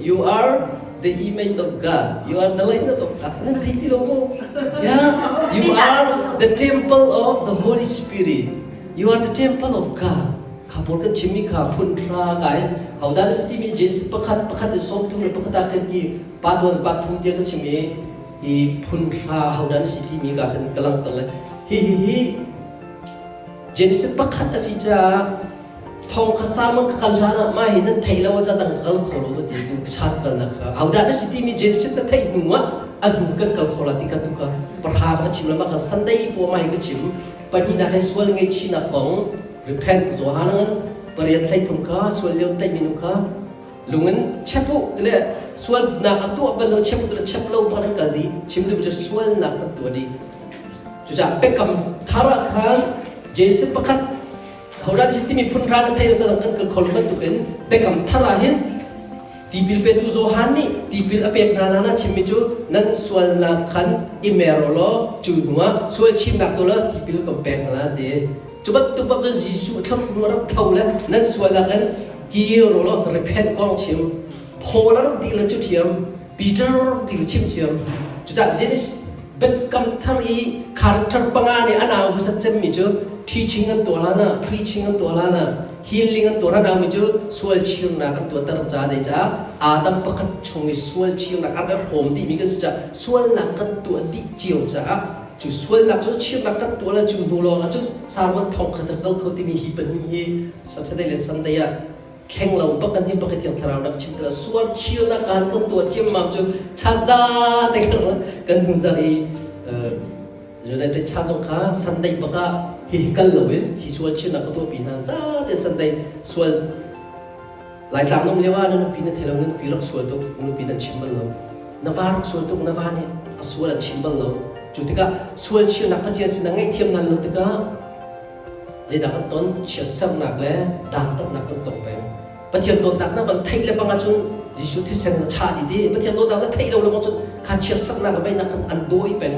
You are the image of God. You are the likeness of God. Nan thei ti lo mu. Yeah. You are the temple of the Holy Spirit. You are the temple of God. Kha pawl kan chimmi kha phun hra kai hodah na si timi Genesis pakhat pakhat in sawm thum le pakhat ah khan ki part one part thum tiang ka chim i hi phun hra hodah na si timi ka khan ka langhter le hi hi hi Genesis pakhat a si caah Thong kha salmon ka kal hlan ah mah hi nan theih lo ah dang ka kal kho lo ka ti tu chat kalnak kha hodah na si timi Genesis na theih hnu ah a hnu kan kal kho la ti kha tu kha pahra ka chim lama kha Sunday po mah hi ka chim pahnihnak he sual ngaihchihnak kong repent Johan ngan pariat hlei thum kha sual lio taih minu kha lungin chep u tile sualnak a tuah bal lo chep u tile chep lo bak an kal dih chim duh cu sualnak an tuah dih cucaah biakam thar ah khan Genesis pakhat Hodah hi timi phun hra na thei lo cang kan kal kho lo bantukin biakam thar ah hin tipil petu Johan nih tipil a pek hna hlan ah chimmi cu nan sualnak khan i mer u law cu hnuah sual chimnak tu la tipil kan pek hna la ti. Cu bantuk bak cun Jesuh thlam hnu rak tho le nan sualnak in kir u law repent kong chim. Paul a rak dih le cu thiam, Peter rak dih le chim thiam. Cucaah Genesis Biakam thar i character panga nih a nau hmasat cemmi cu teaching an tuah hlan ah, preaching an tuah hlan ah, healing an tuah hlan ah mi cu sual chirnak an tuahter ca zeicah Adam pakhat chung i sual chirnak an i hrawm dihmi kan si caah sualnak kan tuah dih cio caah cu sualnak cu chirnak kan tuah le cu hnu lawng ah cun sermon thong khat a kal kho timi hi pahnih hi Saturday le Sunday ah thleng lo bak kan hi bak thiang thlarau nak chim tala sual chirnak kan kan tuah ciammam cu chan za te kan kan hmu zar i United cha zong kha Sunday baka hi kal loin hi sual chirnak ka tuah pi hna za te Sunday sual Laitlang nom lio ah na nupi na thelo na nupi rak sual tuk na nupi nan chim bal lo na va rak sual tuk na va nih a sual an chim bal lo cu tikah sual chirnak Pathian sin ah ngaihthiam nan lo tikah Zeidah kan ton? Chiatsernak le dantatnak kan tong peng. Pathian dawtnak na van theih le bang ahcun Jesuh thisen na chah dih ti. Pathian dawtnak na theih lo le bang cun kha chiatsernak le veihnak khan an dawi peng.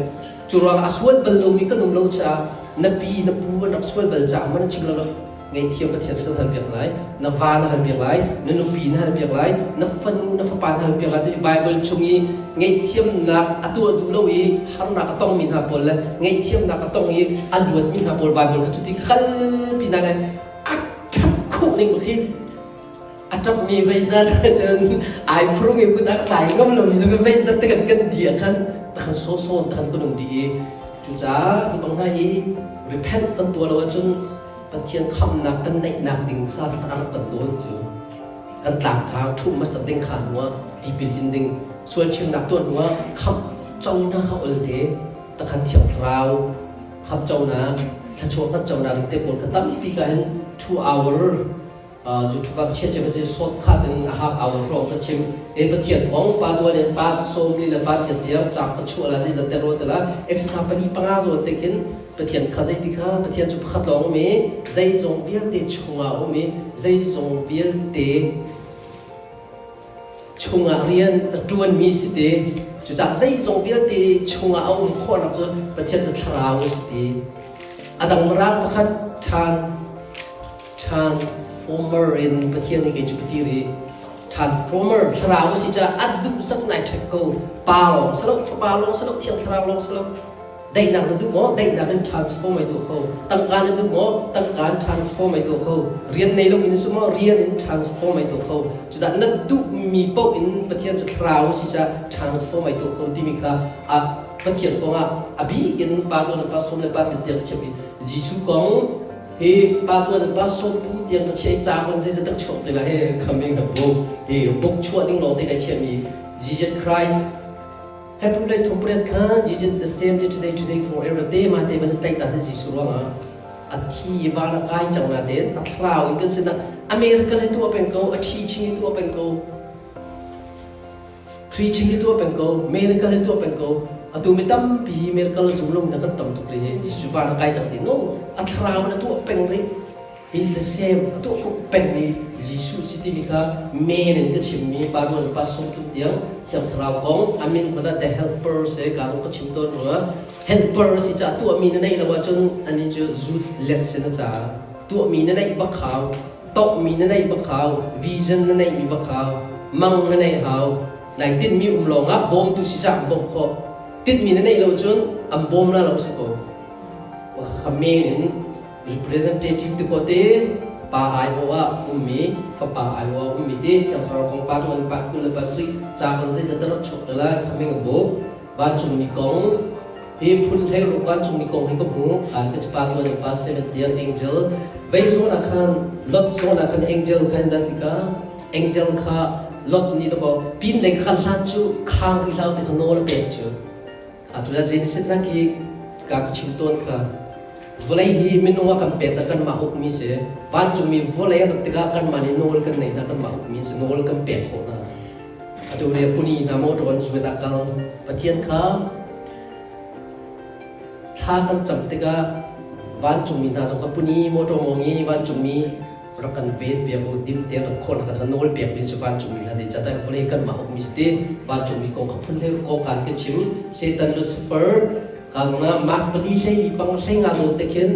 Cu ruangah a sual bal lomi kan um lo caah na pi na pu an rak sual bal caah man an chim lo. Ngaihthiam Pathian cu kan halpiak lai. Na va na halpiak lai, na nupi na halpiak lai, na fanu na fapa na halpiak lai. Bible chung i ngaihthiamnak a tuah duh lo i harnak a tongmi hna pawl le ngaihthiamnak a tong i a luatmi hna pawl Bible kha cuti kalpi hna le a ṭhat khawh ning khi a ṭapmi veizat cun ai phurung i kut a tlai ngam lomi cu veizat te kan kan di ah khan takhan sawsawn takhan kan um dih i cucaah hi bang hna hi repent kan tuah lo ahcun Pathian khamnak kan neihnak ding sa kha a rak kan dawn cu kan tlangsang ṭhumh hmasat ding kha hnuah tipil in ding sual chimnak tuah hnuah khamh conak kha olte takhan thiang thlarau khamh conak thluachuah kan conak ding te pawl kha tampi ka hin 2 hour YouTube ah ka chiah cem a short cut in a half hour hrawng ka chim e Pathian kong pa tuan in pa sawm li le pa thiat tiang cak ka chuah la zeizat te ro te la Efesa pali panga zawn te khin Pathian kha zeiti kha Pathian cu pakhat lawng um i zeizong vialte chungah um i zeizong vialte chungah rian a ṭuanmi si ti cucaah zeizong vialte chungah a um khawhnak cu Pathian cu thlarau a si ti a dang mirang pakhat ṭhan transformer in Pathian nih kei cu ka ti rih transformer thlarau a si caah a duh zat nai ṭhek ko pa lawng si lo fapa lawng si lo thiang thlarau lawng si lo Daihnak na duh maw? Daihnak in transform ai tuah kho. Tangka na duh maw? Tangka in transform ai tuah kho. Rian nei lomi na si maw? Rian in transform ai tuah kho. Cucaah na duhmi paoh in Pathian cu thlarau a si caah transform ai tuah kho timi kha a Pathian kong ah a bik in pa tuan pa sawm le pa tlin tiang ka chim i Jesuh kong hi pa tuan in pa sawm thum tiang ka chiah i ca kon zeizat dak chuak ti la he coming a book hi book chuah ding lawng te kai chiahmi Jesus Christ Hebrew lei thongpariat kha Jesus the same yesterday, today, forever te ma te ban tlaih ta Jesuh ruangah a thi van a kai cang na te a thlarau in kan sinah America le tuah peng ko a teaching i tuah peng ko preaching i tuah peng ko miracle le tuah peng ko atu mi tampi miracle zum lo na kan tam tuk ri Jesuh van a kai cang ti no a thlarau in a tuah peng rih He's the same. A tuah khawh pengmi Jesuh si timi kha men in ka chimmi pa ruan pa sung tuk tiang Thiang Thlarau kong amin hmanh ah the helper si ka zong ka chim tawn rua. Helper si caah tuahmi na neih lo ahcun ani cu zut let si na caah tuahmi na neih bak hau, tawkmi na neih bak hau, vision na neihmi bak hau. Mang na neih hau. Nai tinhmi um lawngah bawmtu si cah an bawmh khawh. Tinhmi na neih lo cun an bawm la lo si ko. Kha men in representative ti khawh te pa aiawh ah ummi fapa aiawh ah ummi te cangthar kong pa tu an pa 20 le pasarih ca kan zeizat dah rak chuak te lai khaming a buk vancungmi kong hi phun 16 vancungmi kong hi ka hmu kan ka pa tu an pa 7 tiang angel vei zawn ah khan lot zawn ah khan angel khan da sika angel kha lot ni to ko pin lei khan hlan cu khang ri hlau te kha nawl pek cu Atu le Genesis nak hi ka ka chim tawn kha. Vawlei hi minung ah kan pek cang kanmah ukmi si. Vancungmi vawlei a rat tikah kanmah nih nawl kan neih hna kanmah ukmi si nawl kan pek khawh hna. Atu le puni hna motor an zuat ah kal Pathian kha thla kan cam tikah vancungmi hna zong kha puni motor mawng i vancungmi rak kan ven piak u dim te rak khawn kan nawl piak mi cu vancungmi hna zeicahtiah vawlei kanmah ukmi si ti vancungmi kong kha phun hlei kong kan ka chim. Satan Lucifer ka zong ah mark pali hlei li pang hlei nga zawn te khin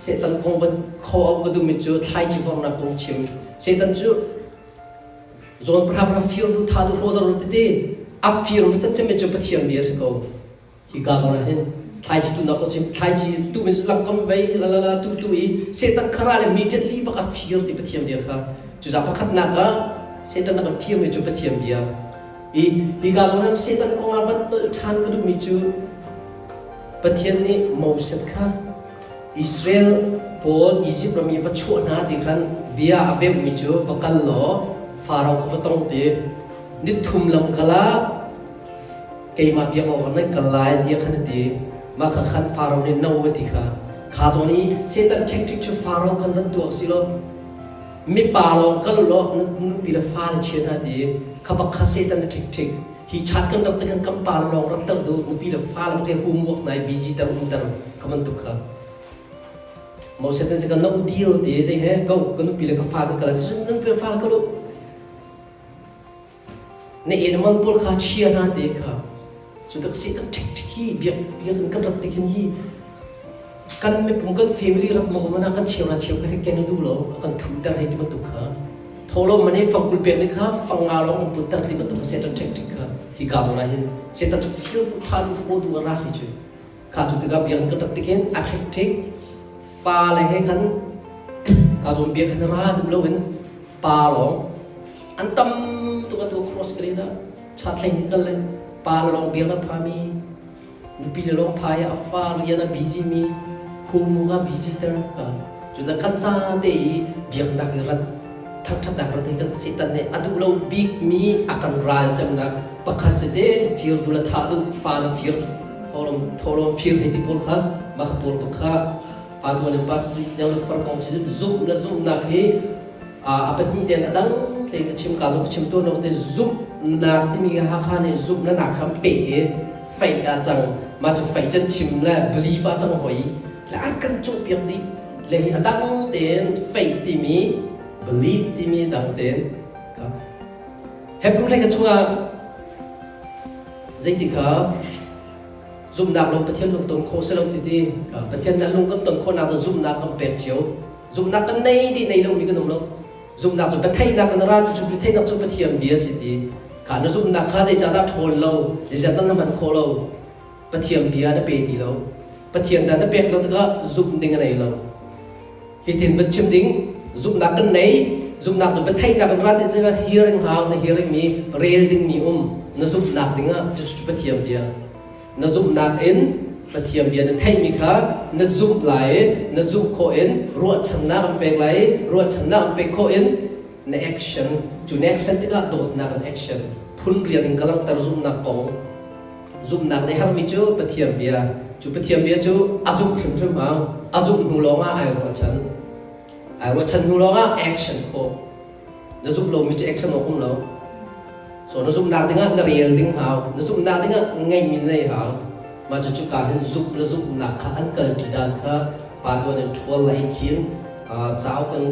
Satan kong van kho au ka duhmi cu thlaici vornak kong chim. Satan cu zawn pra pra fir du tha du hro dar tete a fir hmasat cem cu Pathian bia si ko. Hika zawn ah hin thlaici tu nak chim thlaici tu min lamkam vei la la la tu tu i Satan khara le immediately bak a fir ti Pathian bia kha. Cuza pakhatnak ah Satan a kan fir mi cu Pathian bia. I hika zawn ah Satan kong ah van nolh ṭhan ka duhmi cu Pathian nih Moses kha Israel pawl Egypt ram i va chuah hna ti khan bia a beuhmi cu va kal law Faro kha va tong ti ni thum lam kal ah keimah biak awk nan kal lai tiah khan a ti. Mah kha khan Faro nih no a ti kha. Kha zawn i Satan ṭhikṭhik cu Faro khan van tuak si law mipa lawng kal u law nupi le fale chia hna ti kha bak kha Satan a ṭhikṭhik. Hi chat kan rak te khan kan pa lawng rak ter duh nupi le fale bak hi homework nai busy ter um ter kha bantuk kha. Moses nih kan no deal ti zei he go ka nupi le ka fa ka kal cun nupi le fale kal u. Na animal pawl kha chia hna te kha cu tak si kan ṭhik ṭhik hi biak biak in kan rat tik hin hi kan mipum kan family rat mo mana kan cheu na cheu kha ken du lo kan thu ter hei ti bantuk kha tholo mane fangkul pek ni kha fanga long put ter ti bantuk se tan ṭhik ṭhik kha hi ka zona hin se tan chu feel du tha du fo du ra ti chu kha chu tikah biak in kan rat tik hin a ṭhik ṭhik fa le he khan ka zon biak khan ra du lo in pa lawng an tam tuk atu cross ka dah chathleng kal le pa lawng biak na phami nupi le lawng phai a fa rian a busy mi humu a busy ter cu da kan za te i biaknak i rat thangthatnak rat hi kan Satan nih a duh lo bik mi a kan ral camnak pakhat si te fir du la tha du fa la fir tholom tholom fir hei ti pawl kha mah pawl kha pa tuan in pas yang le far kong chi zumh le zumhnak hi a pahnih ten a dang te ka chim ka zong ka chim tawn lo te zumhnak timi Hakha nih zumh le nak kha pe i faith ah cang mah cu faith cun chim le believe ah cang hoi le an kan cawhpiak dih le hi a dang tein faith timi believe timi dang tein Hebrew hlei ka chungah zeiti kha Zumhnak lawng Pathian lung ton khawh si lo ti ti Pathian nih a lung kan ton khawhnak cu zumhnak kan pek cio. Zumhnak kan nei dih nei lomi kan um lo. Zumhnak cu biatheihnak kan ra cu biatheihnak cu Pathian bia si ti. Kha na zumhnak kha zeicahdah ṭhawn lo, zeicahdah na hman khawh lo. Pathian bia na pe ti lo. Pathian dah na pek lo tikah zumh ding a nei lo. Hitin van chim ding zumhnak kan nei zumhnak cu biatheihnak kan ra ti cu hearing hau na hearing mi rel ding mi um na zumhnak dingah cucu Pathian bia na zumhnak in Pathian bia na theihmi kha na zumh lai i na zumh khawh in ruahchannak an pek lai i ruahchannak an pek khawh in na action cu na action tikah dawtnak in action phun rian in ka langhter zumhnak kong. Zumhnak nih harmi cu Pathian bia. Cu Pathian bia cu a zumh hrimhrim hau. A zumh hnu lawngah ai ruahchan. Ai ruahchan hnu lawngah action khawh. Na zumh lomi cu action awk um lo. So na zumhnak dingah na rel ding hau. Na zumhnak dingah ngeihmi na nei hau. Mah cu cuka hin zumh le zumhnak kha an kalṭi dan kha pa tuan in ṭhual lai i chin cauk in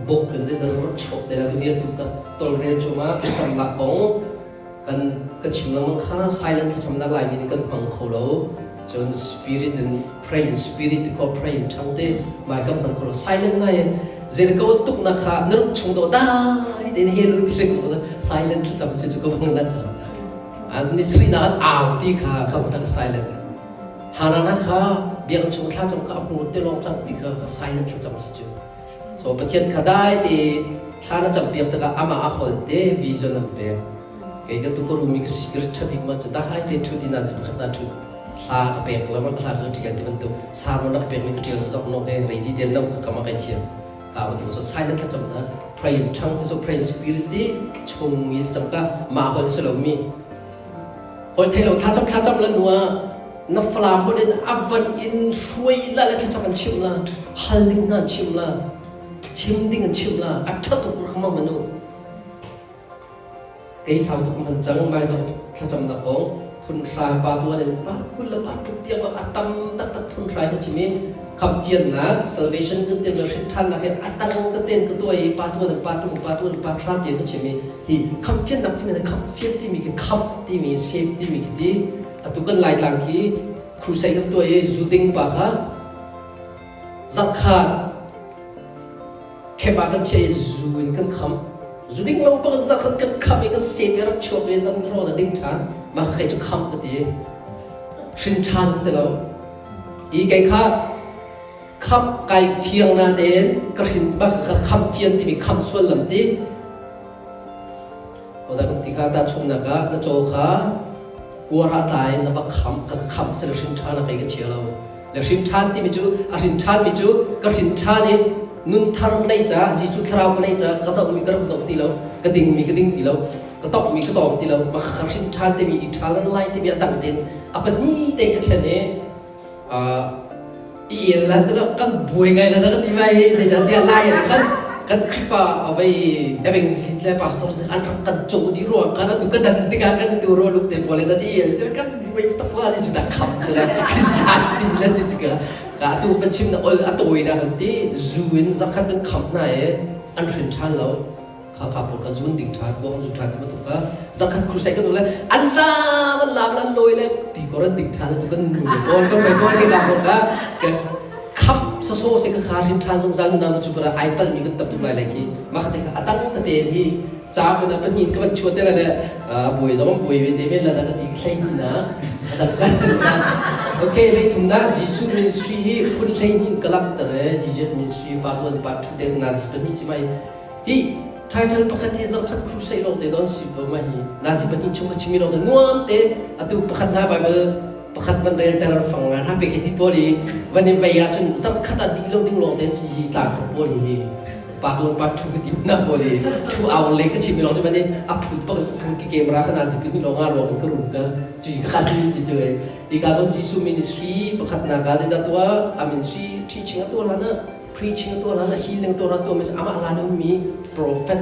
book in zeidah rak chawk te la tu hi tu ka tolrel cungah thlacamnak kong Kan ka chim lengmang kha silent thlacamnak Laimi nih kan hmang kho lo. Cun spirit in pray in spirit ti kho pray in ṭhang te mai kan hmang kho lo. Silent nai in Jericho tuknak kha na ruk chung dawh dai tein helu ti le ko silent thlacam si cu ka vang nak ni sri na an au ti kha kha na silent. Hanana kha biakinn chung thlacam kha a hmu te lawng cang ti kha silent thlacam si cu. So Pathian kha dai te thla na cam piak tikah amah a hol te vision an pek. Kei ka tu ka rumi ka secret ṭha bik ma cu dai te ṭhu ti na zi pakhat na ṭhu hla ka pek lo ma ka hla ka ṭial ti bantuk sermon na ka pek mi ka ṭial zok no he ready den lo ka kama kai chiam ka bantuk so silent thlacam na pray in tongue ti so pray in spirit ti chung mi thlacam ka mah hol si lo mi hol thei lo thlacam thlacam la nuah na falam hol in avan in hruai la le thlacam an chim la hal ding hna an chim la chim ding an chim la a ṭha tuk rak ma manu Kei sau tuk man cang mai dok thlacamnak kong phun hra pa tuan in pa 20 le pa tuk tiang a tam taktak phun hra in a chim i khamhfiannak salvation kan tem le hrinṭhannak he a tang teten ka tuah i pa tuan in pa tum pa tuan pa hra tian a chim i hi khamhfiannak timi le khamhfian timi khi khamh timi save timi khi ti atu kan Laitlang khi crusade kan tuah i zuding pa kha zarhkhat Khep ah kan chiah i zu in kan kham. Zu ding lo bang zarkhat kan kham i kan sem i rak chuak i zan rawl a ding ṭhan. Mah kha cu kham ka ti. Hrin ṭhan ka ti lo. I kei kha kham kai fiang na tein ka hrin bak ka kham fian timi kham suallam ti. Oda kan ti kha ta chungnak ah na caw kha kuara tlai na va kham ka kham se hrin ṭhan a kei ka chia lo. Le hrin ṭhan timi cu a hrin ṭhanmi cu ka hrin ṭhan i nun thar ka neih caah Jesuh thlarau ka neih caah ka zohmi ka rak zoh ti lo, ka dingmi ka ding ti lo, ka tongmi ka tawng ti lo, mah ka hrin ṭhan timi i ṭhal lai timi a dang tein a pahnih tein ka ṭhen i i el la silo kan buai ngai la ka ti mai zeicahtiah lai ah khan kan Khrihfa avei evangelist le pastor an rak kan cawh dih ruang khan atu ka dan tikah kan tu ro luk te pawl in a ci el sila kan buai tak la ti cu kham cu la ti sila ti ka ka atu kan chim na ol a tawi na kan ti zu in zakhat kan kham na e an hrin ṭhan lo kha kha pawl ka zun ding ṭhan kuang zu ṭhan ti bantuk ka zakhat crusade kan le an lam an lam lan loi le ti kor an ding ṭhan tu kan nu le pawl kan mai pawl ke ka pawl ka kham saso se ka kha hrin ṭhan zungzal nu na chu para ai pal mi kan tam tuk lai lai khi ma kha te kha atang tete hi ca kun a pahnih ka van chuat te le buai zong buai ve te men la na ka ti hlei ni na okay hlei thum na Jesuh ministry hi phun hlei hnin ka lam tere Jesus ministry pa tuan pa thu te na pahnih si mai hi title pakhat hi zarkhat crusade lawng te don si ko ma hi nazi pahnih chung ka chimi lawng te nuam te atu pakhat hna bible pakhat van rel ter fang nga hna pe khi ti pawl i van in vei ah cun zarkhat ah dih lo ding lawng te si hi tlang khat pawl hi pa tuan pa thu ka ti na pawl i 2 hour le ka chim lawng cu man a phut bak phut ki camera ka nazi pin lawng nga lawng ka rum ka cu ka khat si cu i ka zong Jesuh ministry pakhat na ka zeidah tua a ministry teaching a tuah hlan ah preaching a tuah hlan ah healing tuah hlan tuah mi amah hlan ummi prophet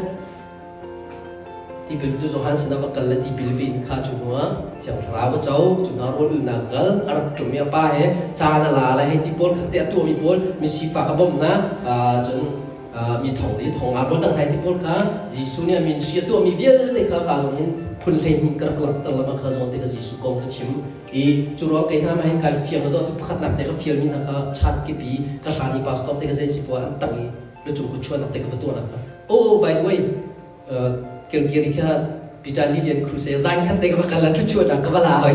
Tipil cu Johan sinah va kal le tipil va in kha cu hnuah Thiang Thlarau a co, cu hna rawl ulhnak kal a rak ṭum i a pa he caan a la le hei ti pawl kha te a tuahmi pawl mi sifak a bawmh hna, cun mi thong i thong aa rawl dang hna ti pawl kha Jesuh nih a min si a tuahmi vialte kha ka zong hin phun 12 ka rak langhter lama kha zawn te kha Jesuh kong ka chim i cu ruang kei hna ma hin kai fiang ka dawh tu pakhatnak te ka fialmi hna kha chat kipi ka hlan i pastor te ka zei si poah an tang i lucung ku chuahnak te ka va tuahnak kha. Oh, by the way, Kilkiri kha Peter Lilian Crusade zan khat te ka va kal la thuchuahnak ka va la hoi.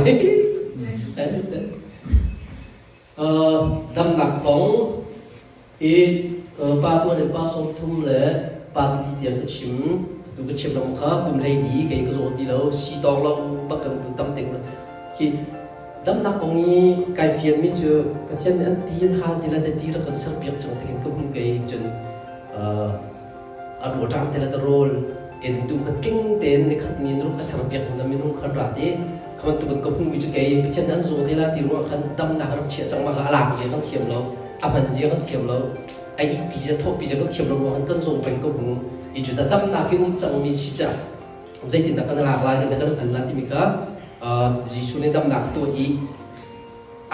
Damnak kong i pa tuan in pa 30 le pa tili tiang ka chim tu ka chim lam kha kum hlei li kei ka zaw ti lo si tawng lo bak kan tu tam te khi damnak kong i kai fian mi cu Pathian nih an ti an hal ti la te ti rak kan ser piak cang tikin ka hmu kei cun a rawṭam te le rawl in tum kha tling tein nikhat ni ruk a serpiak na minung khan rat i kha bantukin ka hmuhmi cu kei Pathian an zaw te la ti ruang khan damnak rak chiah cang ma kha a lak zia kan thiam lo a hman zia kan thiam lo a ihpi zia thawhpi zia kan thiam lo ruang khan kan zaw peng ka hmu i cu da damnak hi um cangmi si ca zeitindah kan lak lai kan hman la timi kha Jesuh nih damnak tuah i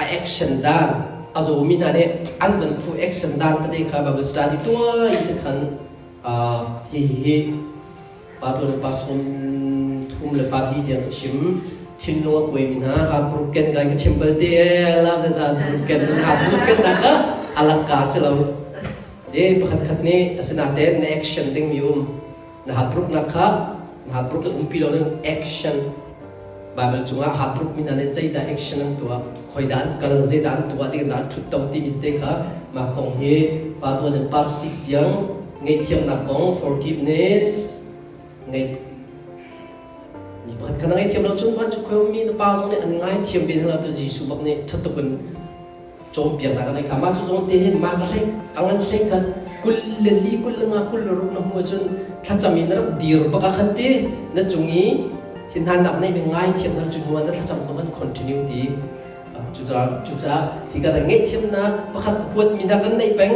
a action dan a zawmi hna nih an van fuh action dan tete kha Bible study tuah i te khan hi hi pa tuan pa 30 le pa li tiang ka chim thinlung a kuaimi hna heartbroken kai ka chim bal te I love that heartbroken heartbroken na ka alak ka si lo. E pakhat khat nih asinain na action dingmi um. Na hatbruknak kha na hatbruk na umpi lo ning action. Bible cungah hatbruk mi hna nih zeidah action an tuah, khoidah an kal, zeidah an tuah, zeidah an ṭhutto timi tete kha mah kong hi pa tuan in pa sik tiang ngaihthiamnak kong forgiveness ngeih mi pakhat kha na ngaihthiam lo cun van cu khoi ummi na pa zong nih an ngaithiam ve hna lo tu Jesuh bak nih ṭha tuk in cawnpiaknak a nei kha mah cu zong te hin mah ka hlei a ngan hlei khan 24 25 26 na hmu ahcun thlacam in na rak dir bak ah khan ti na cung i thinhannak nei mi ngaithiam na cu hnu ah na thlacam ko kan continue ti. Cucaah hi kan ngaihthiamnak pakhat huat mi hna kan neih peng,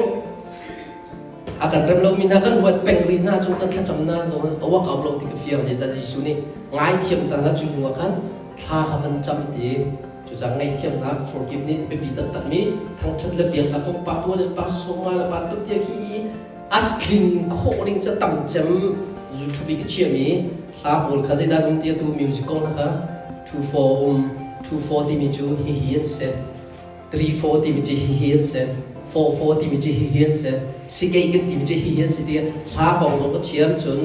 a kan rem lomi hna kan huat peng rih hna cu kan thlacamnak zong a work out lo ti ka fiang. Zeicah Jesuh nih ngaithiam ta hlah, cu hnu ah khan thla kha van cam ti. Cucaah ngaihthiamnak forgive nih biapi taktakmi thangṭhat le biaknak kong pa tuan in pa sawma le pa tuk tia khi i a tlin khawh ning cu tam cem. YouTube i ka chiahmi hla pawl kha zeidah dum ti atu music kong kha 2 4 um 2 4 timi cu hihi an si, 3 4 timi cu hihi an si, 4 4 timi cu hihi an si, sikei kan timi cu hihi an si ti hla kong zong ka chiam. Cun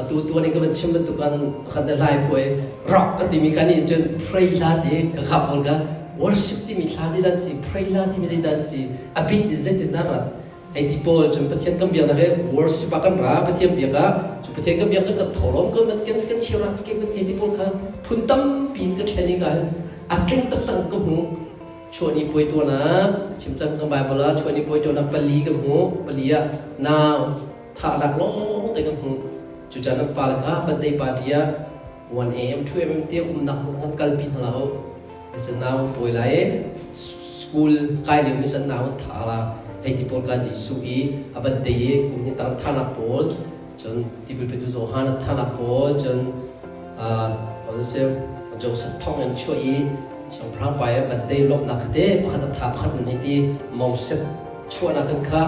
atu tuan i ka van chim bantuk kan pakhat le lai puai rock ka timi kha nih cun pray hla ti ka khap pawl ka worship timi thla zeidah si, pray hla timi zeidah si, a bit in zeitin dah rat hei ti pawl. Cun Pathian kan biaknak he worship ah kan ra, Pathian biak ah cu Pathian kan biak cu kan tholawm kan kan kan chira ke kan ti pawl kha phun tampi in ka ṭhen i ka a tling taktak ka hmu. Chuahni puai tuahnak chim cang kan Bible ah chuahni puai tuahnak pali kan hmu. Pali ah nau thahnak lawng te kan hmu. Cucaah nan fale kha birthday party ah 1 am 2 am tiang umnak hmun kan kalpi hna lo. Cun nau puai lai i school kai lio mi san nau an tha la hei ti pawl ka Jesuh i a birthday i kum ni tang thanak pawl, cun tipil petu Johan a thanak pawl, cun Joseph thong in chuah i siangpahrang pa i birthday lawmhnak kha te pakhat a tha pakhat nan hei ti, Moses chuahnak kan kha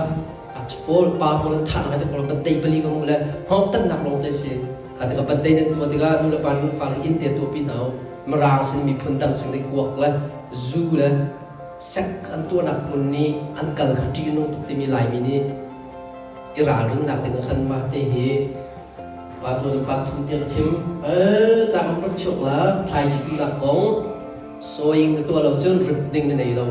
pawl pa pawl an thahnak te pawl birthday pali ka mu le hngawngtannak lawng te si kha. Tikah birthday nan tuah tikah nu le pa nan fale inn te tuahpi hna u. Mirang sin miphun dang sin le kuak le zu le sek an tuahnak hmun nih an kal kha ṭih nung tuk timi Laimi nih i ralrinnak ding ah khan mah te hi pa tuan pa thum tiang ka chim. Cang rak chuak la thlaici tuhnak kong sawing na tuah lo cun rip ding na nei lo.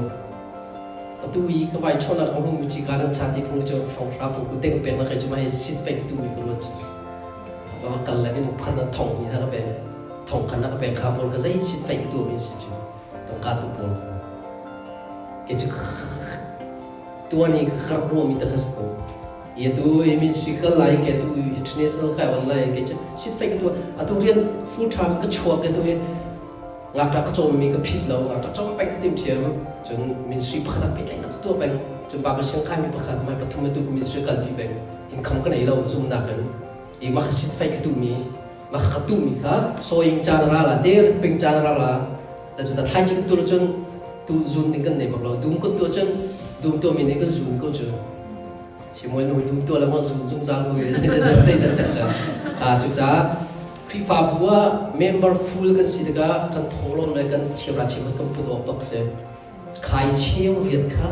Atu i ka vai chawnak ka hmu mi chi ka nan cha ti phung cu fong hra fong ku te ka pek na kai cu ma hi sit fek tu mi ka ruat ka va kal le min phan na thong mi na ka pek thong khan na ka pek kha pawl ka zei sit fek tu mi si cu tangka tu pawl ke cu tuan i ka rak ruahmi te kha si ko. I atu i ministry kal lai ke tu international kai on lai ke cu sit fai ka tu atu rian full time ka chuak ke tu i ngakṭah ka cawmmi ka phit lo, ngakṭah cawm peng ka tim ṭhiam. Cun ministry pakhat ah pehtlaihnak ka tuah peng, cun Bible siang kaimi pakhat mai pathum atu ministry kalpi peng, income ka nei lo zumnak in i mah kha sit fai ka tuhmi, mah kha ka tuhmi kha sawing caan ra la te ping caan ra la la cun thlai ci ka tu cun tu zun ding kan nei bak lo. Dum kan tuah cun dum tuah mi nih kan zun ko cu chimoi nu dum tuah le mo zun zungzal ko zei zat tak ka cu ca Khrihfabu ah member full kan si tikah kan thawhlawm le kan cheuhra cheuhrat kan put awk bak si. Khai cheu riat kha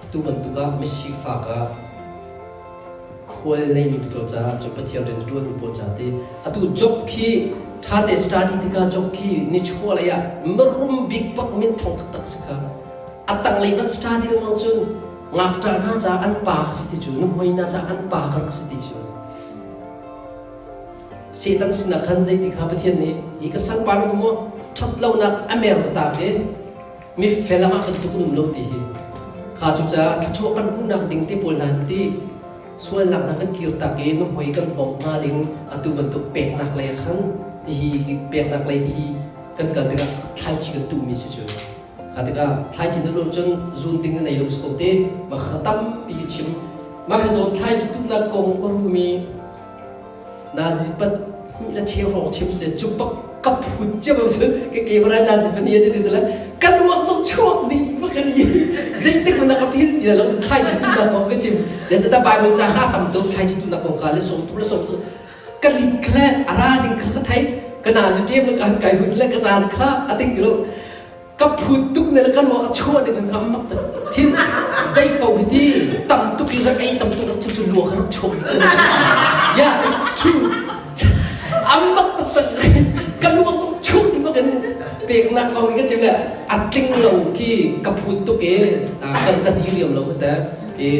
atu bantuk ah misifak ah khual neimi pawl caah cu Pathian rian ṭuanmi pawl caah ti atu job khi ṭhate study tikah job khi nichuah lei ah mirum bik bak minthang taktak si kha a tanglei van study lengmang cun ngakṭah hna caah an pa ka si ti cu, nuhmei hna caah an pa ka rak si ti cu. Satan sinah khan zeiti kha Pathian nih hi ka salpa na maw ṭhat lonak a mer ta ke mifel ah bantuk an um lo ti hi kha. Cucaah thluachuah kan hmuhnak ding te pawl hna ti sualnak hna kan kir tak i nuhmei kan bawmh hna ding atu bantuk peknak lei khan ti hi peknak lei ti hi kan kal tikah thlaici kan tuhmi si cu kha tikah thlaici na luh cun zun ding na nei lo si ko te. Mah kha tampi ka chim. Mah hi zawn thlaici tuhnak kong ka ruhmi nazi pat hnih le cheu hrawng chim se cu pak ka phut cia bang sun ke ke bara nazi pani ati ti la kan ruak zong chuak dih bak kan i zeitik man ka phil ti lo. Thlai chi tu na kong ka chim le ta Bible ca kha tam tuk thlai chi tu na kong ka le som tu le som tu ka lit khle ara ding kha ka thai ka nazi tem le kan kai hun le ka caan kha ating ti lo. Ka phut tuk ne le ka ruak a chuah ne kan ram mak thil zei paoh hi ti tam tuk i rak ei tam tuk rak cu luak rak chuak. Yeah, it's true. Am bak taktak ka luak chuak ti bak in peknak kong hi ka chim le a tling lo khi ka phut tuk i ka ka ti riam lo ka te i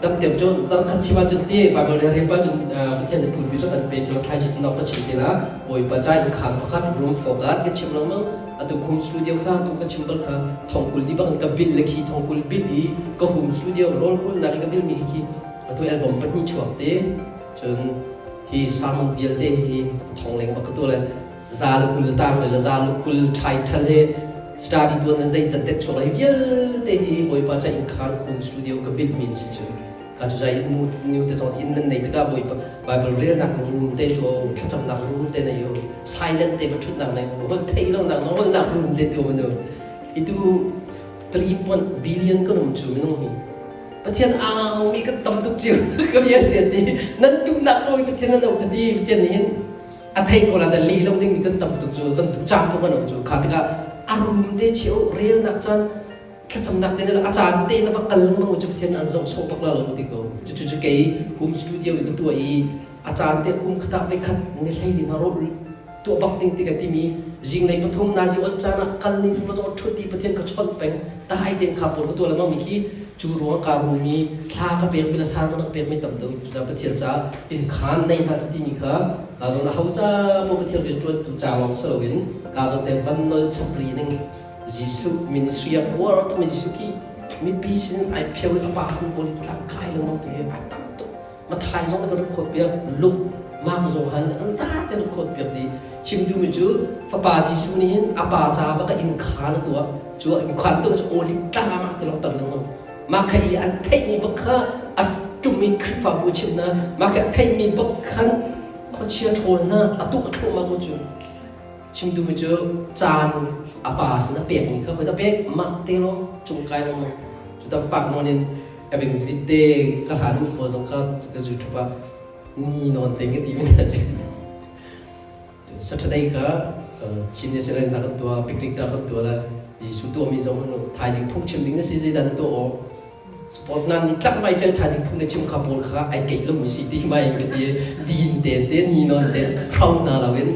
tam tem cu zan khat chim ahcun ti Bible le rel pa cun Pathian nih phunpi cu kan pe sila thlai cu nok ka chim ti la Bawipa ca in khaan pakhat room for God ka chim lo mang atu home studio kha tu ka chim bal kha thongkul di bak in ka bil le khi thongkul bil i ka home studio rawl kul nak i ka bil mi khi atu album pahnih chuak te cun hi sermon vialte hi thong leng bak ka tu le za le kul tang le za le kul title he study tuan na zei zat dek chuak hi vialte hi Bawipa ca in khan home studio ka build mi si cu ka cu zai mu new te zong in nan nei tikah Bawipa Bible rel nak room te tu thlacam nak room te nei yo silent te ka thut nak nei hol thei lo nak hol nak room te tu manu itu 3 billion kan um cu minung hi Pathian au mi kan tam tuk cu ka vial te ti nan duhnak ko Pathian nan ka ti Pathian nih hin a thei ko la da li lo ding mi kan tam tuk cu kan duh caan ko kan um cu kha tikah a rum te cheu relnak caan thlacamnak te a caan te na va kal lengmang cu Pathian an zoh sawh bak la lo ti ko cu cu kei home studio i ka tuah i a caan te kum khatak ve khat ni hlei li na ro tuah bak ding ti ka timi zinglei pathum nazi on caan ah kal ni thum zong ṭhut i Pathian ka chawnh peng dai tein kha pawl ka tuah lengmang mi khi cu ruang ka rum i thla ka pek mi le sarmon ka pek mi tam deuh cu Pathian ca inn khaan nei hna si timi kha ka zawn a ho ca maw Pathian rian ṭuan tu ca lawng si loin ka zawn te van nol chapri ning Jesuh ministry ah uar tumi Jesuh ki mipi sin ai pheu i a pa sin pawl tlak kai lengmang ti a tam tuk Mathai zong ka record piak Luke Mark Johan an zate record piak dih chim duhmi cu fapa Jesuh nih hin a pa ca bak inn khaan a tuah cu inn khaan tu cu olive tlang ah ti lawng tam lengmang mah kha i an theihmi bak kha a ṭum i Khrihfabu chimhna mah kha a theihmi bak khan khuachia ṭhawlna a tuah thluahmah ko cu chim duhmi cu caan a pa sin a pekmi kha khoi ta pek mah te lawng cung kai lengmang cu ta fak nawn in Evangelist te ka hlan pawl zong kha ka YouTube ah ni nawn te ka ti mi na Saturday kha Chin National na kan tuah picnic na kan tuah la Jesuh tuah mi zong thaizing phung chim ding na si zeidah na tuah awk sport nan ni tlak mai chel thaizing phung na chim kha pawl kha ai keih lo mi si ti mai ka ti din te te ni non te khau na lo in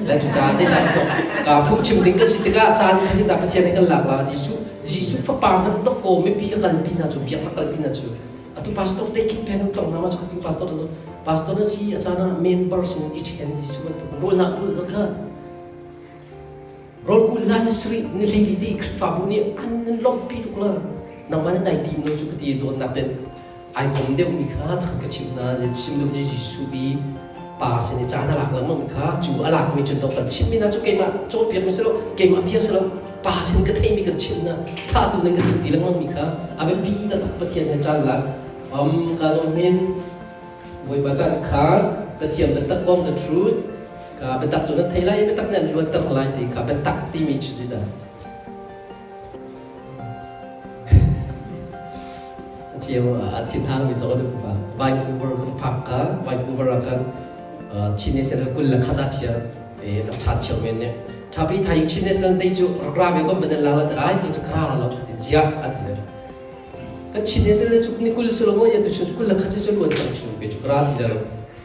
la cu cha zeidah ka tuah ka phung chim ding ka si tikah caan kha sin da Pathian nih kan lak la Jesuh Jesuh fapa hmanh dok ko mipi a kalpi hna cu biaknak kalpi hna cu atu pastor te khin phen an tong hna ma cu tu pastor pastor na si a caan ah member sin i ṭhen Jesuh bantuk rawlnak kul zat kha rawl kul la ni sri ni hlei ti Khrihfabu nih an lawmhpi tuk la nangmah na nai tim lo cu ka ti dawtnak ten ai kom deuh mi kha thang ka chim na chim deuh Jesuh bi pa sin i caan a lak lengmang mi kha cu a lak mi cun kan chim mi na cu keimah cawnpiak mi si lo keimah bia si lo pa sin ka theih mi kan chim na tha tu nan ka tim ti lengmang mi kha a biapi taktak Pathian he caan lak um ka zong hin Bawipa caan kha Pathian biatak kong the truth ka biatak cu nan thei lai biatak nih an luatter lai ti kha biatak timi cu dah Cio a thinhang mi zong an um pa. Vancouver ka phak ka Vancouver ah khan Chin National kul le khat ah chia e a chat cheu men ne. Thapi thai Chin National dei cu rak ra ve kom banan la la ai ke cu kra la lo cha zia a ti le. Ka Chin National cu ni kul sulo mo ya tu chu kul le khat chu luan chang chu ke cu kra ti la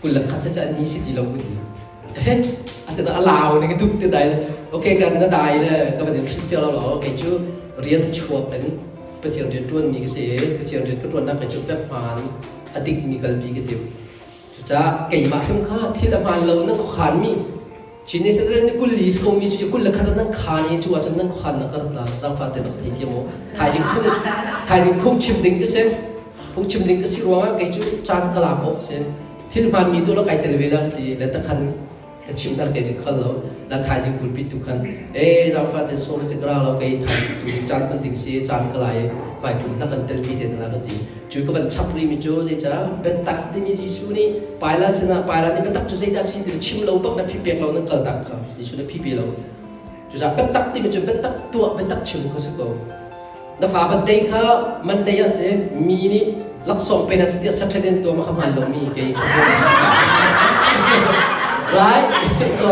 kul le khat cha ni si ti lo ku ti. A se a lau ne ka tuk te dai okay kan na dai le ka van in hrilh fial lo kei cu rian chuak in Pathian rian ṭuan mi ka si i Pathian rian ka ṭuannak kei cu pek hmaan a dik mi kalpi ka tim cucaah keimah hrim kha thil a hmaan lo nan khuakhan mi Chin Israel ni kul li ko mi cu kul le khat nan khaan i cu ahcun nan khuakhan na ka rat la zangfah te rak thei thiam u thaizing phung thaizing phung chim ding ka si phung chim ding ka si ruangah kei cu caan ka lak awk si thil hmaanmi tu la kai tel ve la ka ti le takhan ka chim tar kei cu khal lo la thaizing pulpit tu khan e zangfa ten so si kra lo kei thai tu caan pan ding si caan ka lai vai pum na kan tel pi te na ka ti cu ka van chap ri mi cu zeica biatak timi Jesuh nih Paila sinah Paila nih biatak cu zeidah si ti chim lo bak na phi pek lo nan kal tak kha Jesuh na phi pe lo cucaah biatak timi cu biatak tuah biatak chim kho si ko Na fa birthday kha Monday ah si mi nih laksawng pe na si tiah Saturday tuah ma kha hmaan lomi kei right so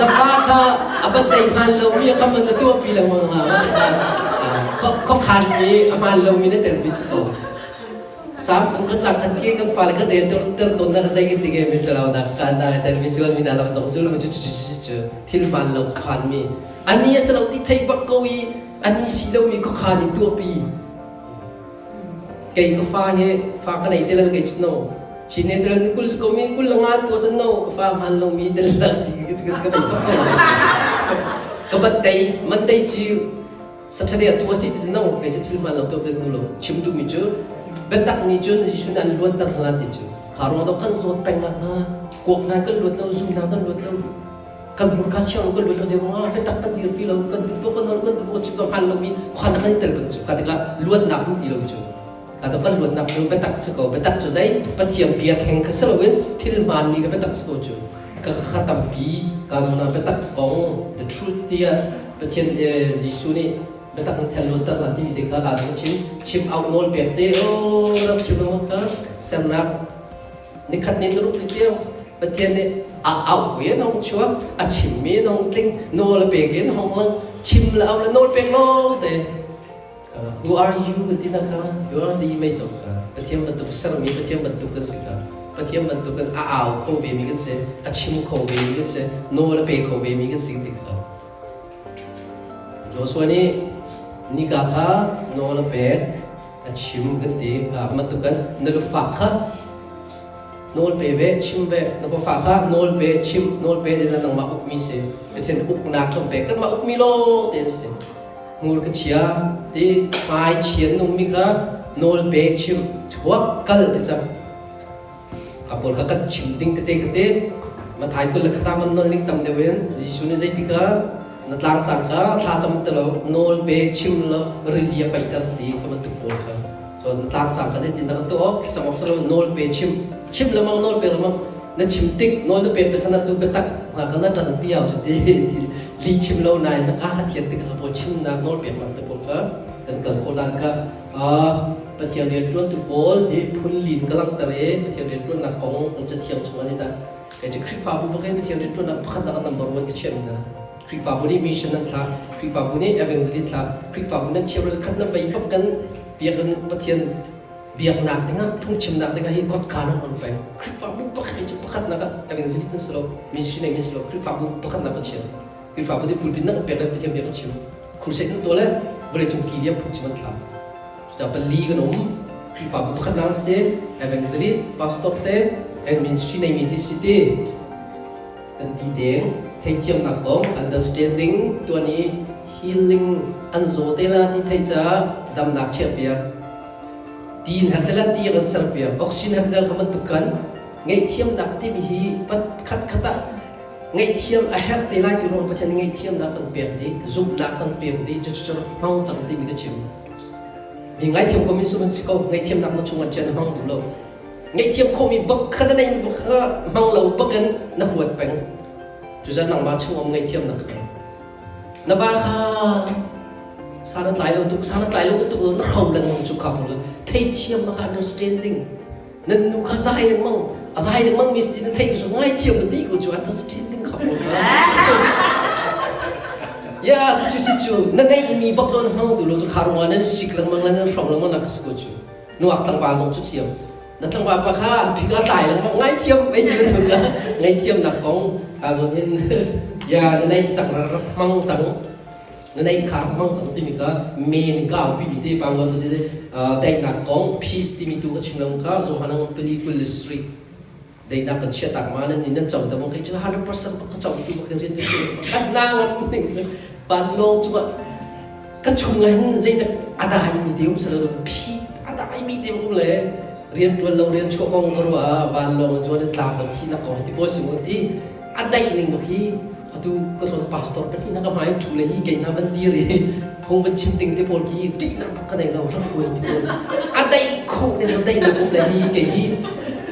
Na fa kha a birthday hmaan lomi a kha man na tuahpi lengmang hnga. Khuakhan mi a hmaan lomi na telpi si ko. Samfung kan cang khan khi kan fale kan rel ter tawn na zei kan ti ge mi ṭalo na kan na tel mi sual mi na lam zong zul mi chu chu chu chu chu thil hmaan lo khan mi ani a si lo ti thei bak ko i ani si lo mi khuakhan i tuahpi. Kei ka fa hi fa ka nei te lal kei chu no. Chin Israel ni kul ko mi kul nga to chan no ka fa hman lo mi del la ti ka ka ka ban ko. Ka bat tei man tei si Saturday atu a si ti no kei chu thil hman lo to te nu lo chim du mi chu biatak mi cun Jesuh nih an luatter hna ti cu kha ruang do kan zawt peng nak hna kuak hna kan luat lo zu hna kan luat lo kan hmurka thiang lo kan luat lo zei ruangah biatak kan dirpi lo kan duh kan hol kan duh chim hman lo mi khuan kan i tel kan cu kha tikah luatnak um ti lo cu kha to kan luatnak cu biatak si ko. Biatak cu zei Pathian bia theng kha si loin thil hmaan mi kha biatak si ko cu ka kha tampi ka zona biatak kong the truth tiah Pathian Jesuh nih biatak in thel luatter la timi te kha ka chim chim au nawl pek te o rak chim lo kha sernak nikhat ni na ruk ti tiang Pathian nih a auh in hong chuak a chimmi in hong tling nawl a pek in hong lang chim le au le nawl pek lawng te. Who are you kan ti na kha you are the image of God. Pathian bantuk sermi Pathian bantuk kan si kha Pathian bantuk in a au kho ve mi kan si a chim kho ve mi kan si nawl a pe kho ve mi kan si ti kha Joshua nih nika kha nawl a pek a chim kan ti bantuk kan na lufak kha nawl pe ve chim ve na pafa kha nawl pe chim nawl pe na nangmah ukmi si Pathian uknak kan pek kanmah ukmi lawng te an si hmur ka chia ti hmai chian nungmi kha nawl pe chim chuak kal ti cang ka pawl kha kan chim ding tete kha te Mathai 20 le khata man nawl ning tam deuh in Jesuh nih zeitika na tlang sang kha thla cam te lo nawl pe chim lo rili a paihter ti kha bantuk pawl kha so na tlang sang kha zeitin dah kan tuah awk thlacam awk silo nawl pe chim chim lemang nawl pe lemang na chim tik nawl na pek te kha na tu biatak hna kha na ṭan piau cu ti li chim lo nain na ka kha thian tik kha pawl chimnak nawl pek nak te pawl kha kan kal khawh lan kha Pathian rianṭuantu pawl hi phun lin ka langhter i Pathian rianṭuannak kong kan cathiang chungah zeidah kei cu Khrihfabu bak hi Pathian rianṭuannak pakhatnak ah number one ka chiah mi hna. Khrihfabu nih mission nan thlah, Khrihfabu nih evangelist thlah, Khrihfabu nan chiaral khat nan vei bak kan biakinn Pathian biaknak dingah phungchimnak dingah hi kotka nan on peng. Khrihfabu pakhat hi cu pakhatnak ah evangelist nan si lo, missionary nan si lo, Khrihfabu pakhatnak kan chia. Khrihfabu nih pulpit nan pek le Pathian bia kan chim. Crusade nan tuah le vawleicung ki liam phungchim an thlah. Cucaah pali kan um. Khrihfabu pakhatnak an si, evangelist, pastor te, and ministry neimi ti si ti. Kan ti deng, theihthiamnak kong, understanding tuan i healing an zaw te la ti theih caah damnak chiahpiak. Ti hat te la ti kan serpiak. Oxygen hat te la kan bantuk kan ngaihthiamnak timi hi khat khat ah ngaihthiam a herh te lai ti ruang Pathian nih ngaihthiamnak kan pek dih, zumhnak kan pek dih, cucu cu hmang cang timi ka chim. Mi ngaithiam ko min sum an si ko, ngaihthiamnak na chungah chiah na hmang duh lo. Ngaihthiam khawhmi bak kha na neihmi bak kha hmang lo bakin na huat peng. Cucaah nangmah chung um ngaihthiamnak kha. Na va kha san a tlai lo tuk, san a tlai lo tuk na hro lengmang cu kha pawl theithiam kha understanding nan nu kha zai lengmang a zai lengmang mi si na theih cu ngaithiam na dih ko cu understanding kha pawl kha ya cu cu cu na neih mi bak lo na hmang du lo cu kha ruangah nan sik lengmang le nan hrom lengmang nak si ko cu nuak tlangval zong cu thiam na tlangval pa kha an phing a tlai lengmang ngaithiam ei ti na kha ngaithiam nak kong ka zawn hin ya na neih cang rak hmang cang na neih kha rak hmang cang timi kha men ka pi mi te pa ngam te daihnak kong peace timi tu ka chim lang kha Johan ang pali kul le street daihnak kan chia tak ma nan ni nan co ta mong kai chu 100% ka co tu ka rian ka kan na ngam ning pan long chu ka chung ah hin zeidah a dai mi te um selo phi a dai mi te um le rian tuan lo rian chuah kong ka ruah ah vanlawng zuan in tlang kan thi nak kong ti pawl sim ti a daih ning bak hi atu ka hron pastor ka hi na ka hmai thu le hi kei na van dir i phung van chim ting te pawl ki ṭih nak bak ka nei lo rak huai ti pawl a daih khawh ning a daih nak um le hi kei hi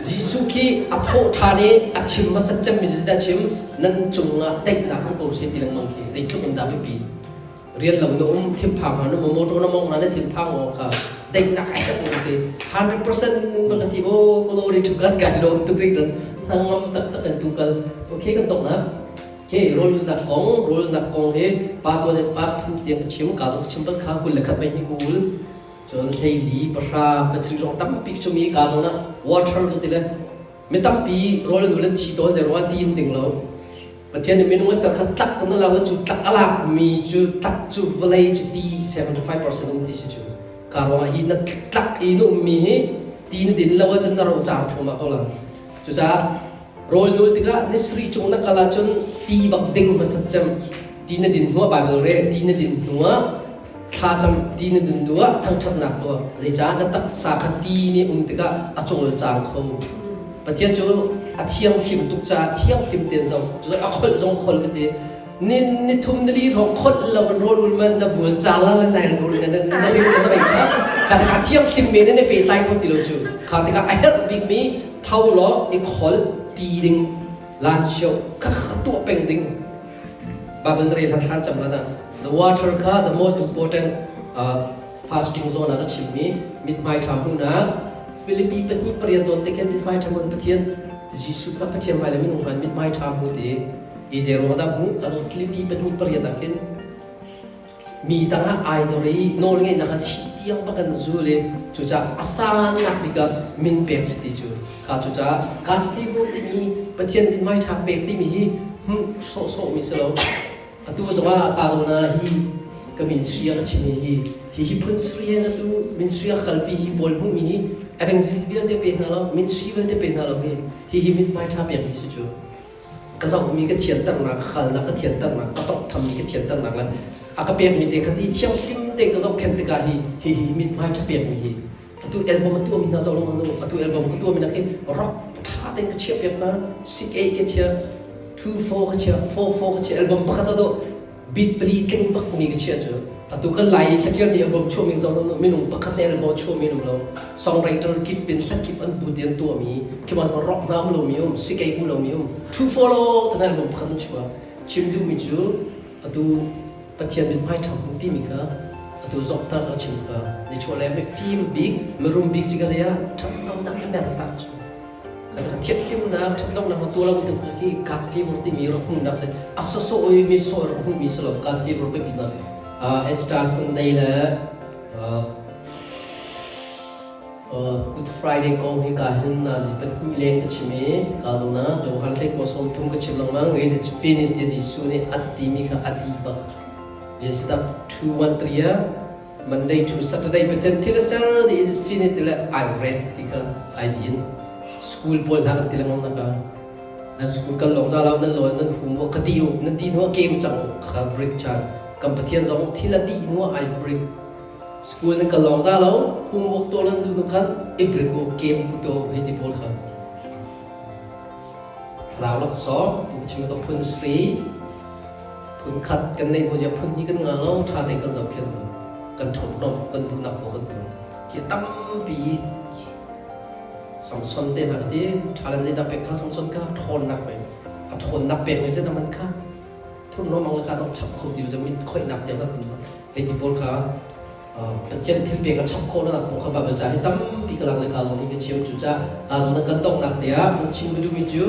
Jesuh khi a thawh ṭhan i a chim hmasat cem mi cu chim nan cungah daihnak um ko seh ti lengmang khi zeitluk in dah biapi rian lo na um thinphang hna na motor na mong hna na thinphang o kha daihnak ai ka um ti 100% bang ti o glory to God kan lawm tuk rik ran hnangam tak tak kan tu kal okay kan dong na. Khi rawlulnak kong, rawlulnak kong hi pa tuan in pa thum tiang ka chim, ka zong ka chim bal kha 21 mei hi 20, cun 14, 10, 7 zong tampi ka chim i ka zawn ah water ka ti le mi tampi rawl an ul an thi tawn zei ruangah ti in ding lo. Pathian nih minung a ser kha tlak kan lo cu tlak a lak mi cu tlak cu vawlei cu ti 75% um ti si cu. Ka ruangah hi na tlak i na ummi hi ti na din lo ahcun na rocar thluahmah ko la. Cucaah rawl nul tikah ni sarih cung na kal ahcun ti bak ding hmasat cem. Ti na din hnuah Baibal re, ti na din hnuah thlacam, ti na din hnuah thangṭhatnak tuah. Zeicah na taksa kha ti nih um tikah a cawlcang kho. Pathian cu a thianghlim tuk caah thianghlim tein zong a kholh zong kholh ka ti. Ni ni thum ni li hrawng kholh lo in rawl ul man na bual cala le nai rawl na na ring na bei kha kha tikah a thianghlim men in i pehtlai kho ti lo cu. Kha tikah a herh bikmi Tho law i khol ti ding lan sio kha kha tuah peng ding. Bible re hlan thlan cam lana the water kha the most important fasting zone ah ka chimmi mithmai tha hmuhnak Philippi 2:8 zawn te khin mithmai tha hmun Pathian Jesuh kha Pathian hmai le minung hmai mithmai tha hmu ti i zei ruang dah hmu ka Philippi 2:8 ah khin Mi tangah ai dor i nawlngeihnak a thih tiang bak an zul i cucaah a sannak bik ah min pek si ti cu kha cucaah God favor timi Pathian mithmai ṭha pek timi hi hmuh sawhsawhmi si lo. Atu zongah ka zawn ah hi ka min sui a ka chimmi hi hi hi phun sui hen atu min sui a kalpi hi pawl hmuhmi hi evangelist vialte pe hna lo min sui vialte pe hna lo hi hi hi mithmai ṭha pekmi si cu. Ka zohmi ka thianternak, ka kalnak ka thianternak, ka tawnghthammi ka thianternak le a ka pekmi te kha ti thianghlim te ka zohkhenh tikah hi hi hi mithmai ṭha pekmi hi atu album a tuahmi hna zoh lengmang nu atu album ka tuahmi nak hi rock ṭha tein ka chiah piak hna 6 8 ka chiah 2 4 ka chiah 4 4 ka chiah album pakhat a dawh Bit pali tling bak mi ka chiah cu atu kan lai i thlatialmi a bawm chuahmi zong minung pakhat le bawm chuahmi um lo songwriter kip in hla kip an put in tuahmi khi ban rock hna um lomi um sikei um lomi um true follow tan album pakhat an chuah chim duhmi cu atu Pathian mithmai ṭha hmu timi kha atu zok ta ka chim kha ni chuah le mi fim bik mirum bik si ka zei ah ṭhat lo nak le mer tak cu Thianghlimnak, ṭhatlonak na tuah lo ti khi God favor timi rak hmuhnak si. A sawsawh i mi sawh rak hmuhmi si lo. God favor biapi nak. Easter Sunday le Good Friday kong hi ka hin nazi pahnih leng ka chim i ka zong na Johan hlei ko 30 ka chim lengmang. Is it finished ti Jesuh nih a timi kha a ti bak. Genesis 2:1-3 ah Monday to Saturday Pathian thil a ser ti is fini ti le ai ret ti kha ai din. School pawl hna kan ti lengmang na ka. Nan school kal lawng za lo nan lawn nan hum wa ka ti u nan ti hnu game cang kha break chan. Kan Pathian zong thil a ti hnu ai break. School nan kal lawng za lo homework to lan du nu khan i break u game ku to hei ti pawl kha. Thlarau laksawng tu ka chim ka phun sri phun khat kan nei hnu zia phun hnih kan nga lo ṭha tein kan zohkhenh lo kan thurhnawmh kan duhnak paoh kan tuah khi tampi Samson te hna ka ti ṭha zeidah pek kha Samson kha ṭhawnnak pek a ṭhawnnak pek mi zeidah man kha thurhnawm ang kha dong chap kho ti lo mit khoihnak tiang kan hei ti pawl kha Pathian thil pek a chap khawh nak kong kha Bible ca hi tampi ka lak le ka zawn hi ka chim cucaah ka zawn kan donghnak te ah kan chim ka duhmi cu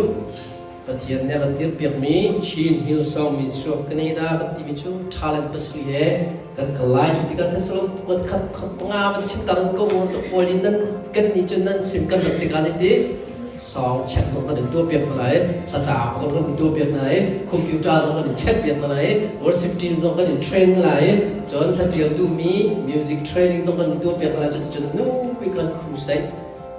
Pathian nih a kan dirpiakmi Chin Hillsong Ministry of Canada kan timi cu talent pasarih he kan kal lai. Cu tikah Thessalon kuat khat khat panga van chim ta ko mu tuk pawl in nan kan nih cun nan sim kan rat tikah zeiti song check zong kan in tuah piak hna lai, thlacaam zong kan in tuah piak hna lai, computer zong kan in check piak hna lai, worship team zong kan in train lai, cun hlatial duhmi music training zong kan in tuah piak hna lai. Cuticun nu bik kan crusade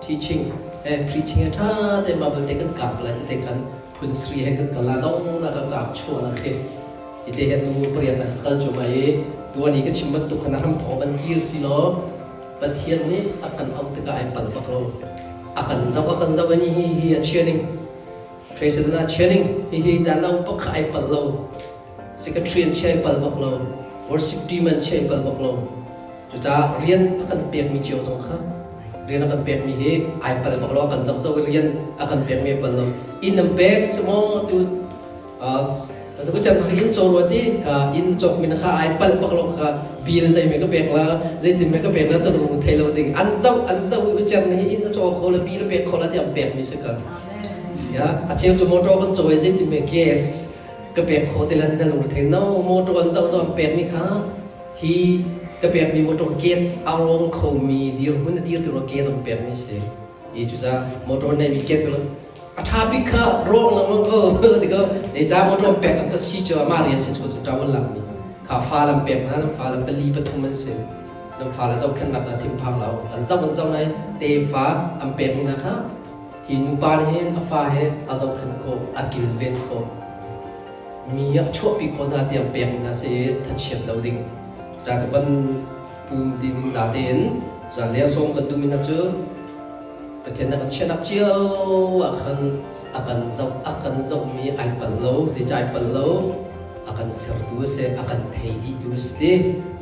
teaching he preaching he ṭha tein Bible te kan kap lai tete khan phun sri he kan kal la dong na ka caap chuah na khi ite he tu pariat na kal cu mai i tuan i ka chim bantuk khan a hram thawng ban kir si law Pathian nih a kan auh tikah ai pal bak lo a kan zoh a kan zoh i hi hi a chia ning president a chia ning hi hi dan au bak kha ai pal lo secretary an chia ai pal bak lo worship team an chia ai pal bak lo Cucaah rian a kan pekmi cio zong kha rian a kan pekmi hi ai pal bak lo a kan zoh zoh i rian a kan pekmi ai pal lo. Inn an pek cu maw tu can inn caw ruat i inn cawkmi na kha ai pal bak lo kha bill zei me ka pek la zeitin me ka pek la tu thei lo ding an zoh an zoh i can hi inn a caw kho la bill a pek kho la ti an pekmi si ka. Ya a cheu cu motor kan caw i zeitin me gas. Ka pek khawh te la ti na lung thei no. Motor an zoh zoh an pek mi kha hi ka pek mi motor gate a rawng kho mi dirhmun a dir ti ro gate an pek mi si. I cuca motor nei mi gate a tha bik kha rawng lengmang ko ti ko. Ne ca motor an pek cang ca si cu ama rian si chu cu ta wan lang mi kha fa lam pek hna, fa lam pali pathum an si. Nan fa le zohkhenhnak ah thinphang lo an zoh, an zoh nai tefa an pek mi hna kha hi nupa nih hin a fa he a zohkhenh khawh, a kilven khawh, mi a chuahpi khawh hna tiang pek mi hna si i thachiat lo ding ca tu kan pum ti ning za tein zanlei a sawm kan duhmi hna cu Pathian nih kan chiahnak cio ah khan a kan zoh, a kan zohmi ai palh lo. Zeicah ai palh lo? A kan sertu a si, a kan thei dihtu a si ti.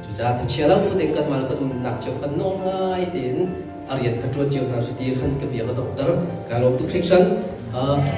Cucaah thachia lo ding kanmah le kan umnak cio kan nuam ngai tein a rian kha ṭuan cio hna su ti khan ka bia ka donghter. Ka lawm tuk hringhran.